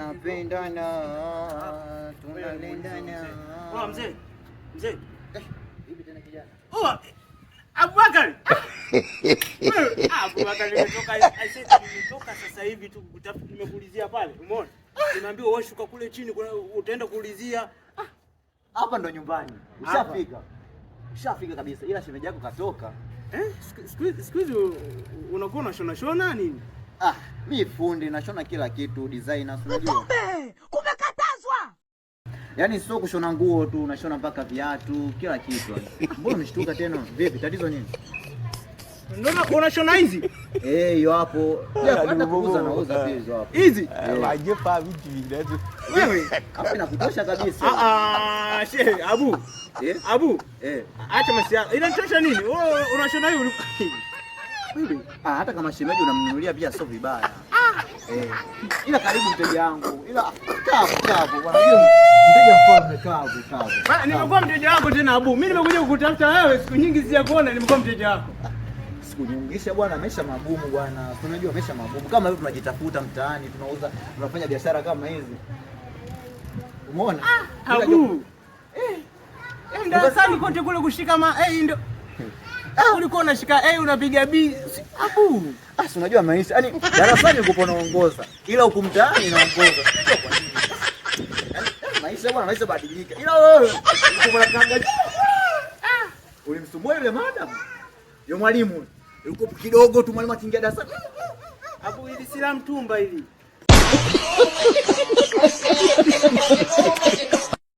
Tunapendana, tunalindana. Oh, mzee. Mzee. Vipi tena kijana? Oh, Abubakar. Wewe, Abubakar nimetoka, I said nimetoka sasa hivi tu kutafuta, nimekuulizia pale. Umeona? Nimeambiwa wewe shuka kule chini utaenda kuulizia. Hapa ndo nyumbani. Ushafika. Ushafika kabisa ila shemeji yako katoka. Eh? Siku hizi unakuwa unashona shona nini? Ah, mi fundi nashona kila kitu, designer, si unajua. Kumbe kumekatazwa. Yaani sio kushona nguo tu, nashona mpaka viatu, kila kitu. Mbona umeshtuka tena? Vipi, tatizo nini? Ndio unashona hizi? Eh, hiyo hapo. Ya, hata kuuza nauza pia hizo hapo. Hizi? Wewe, hapo inakutosha kabisa. Ah ah, she, Abu. Eh? Abu, Eh. acha masiala. Inachosha nini? Wewe unashona hivi? Wewe, ah, hata kama shemeji unamnunulia pia sio vibaya. Eh. Ila karibu mteja wangu. Ila kavu kavu bwana. Hiyo mteja mfalme kavu kavu. Bana, nimekuwa mteja wako tena Abu. Mimi nimekuja kukutafuta wewe siku nyingi sijakuona, nimekuwa mteja wako. Sikunyungisha bwana, maisha magumu bwana. Si unajua maisha magumu. Kama hivi tunajitafuta mtaani, tunauza, tunafanya biashara kama hizi. Umeona? Abu. Eh. Eh, darasani kote kule kushika ma eh ndio. Ah, ulikuwa unashika A unapiga B. Abu. Ah, si unajua maisha. Yaani darasani uko unaongoza, ila huku mtaani naongoza. Sijua kwa nini. Yaani maisha bwana, maisha badilika. Ila wewe uko unakanga. Ah, ulimsumbua yule madam. Yule mwalimu. Yuko kidogo tu mwalimu akiingia darasani. Abu, hili si la mtumba hili.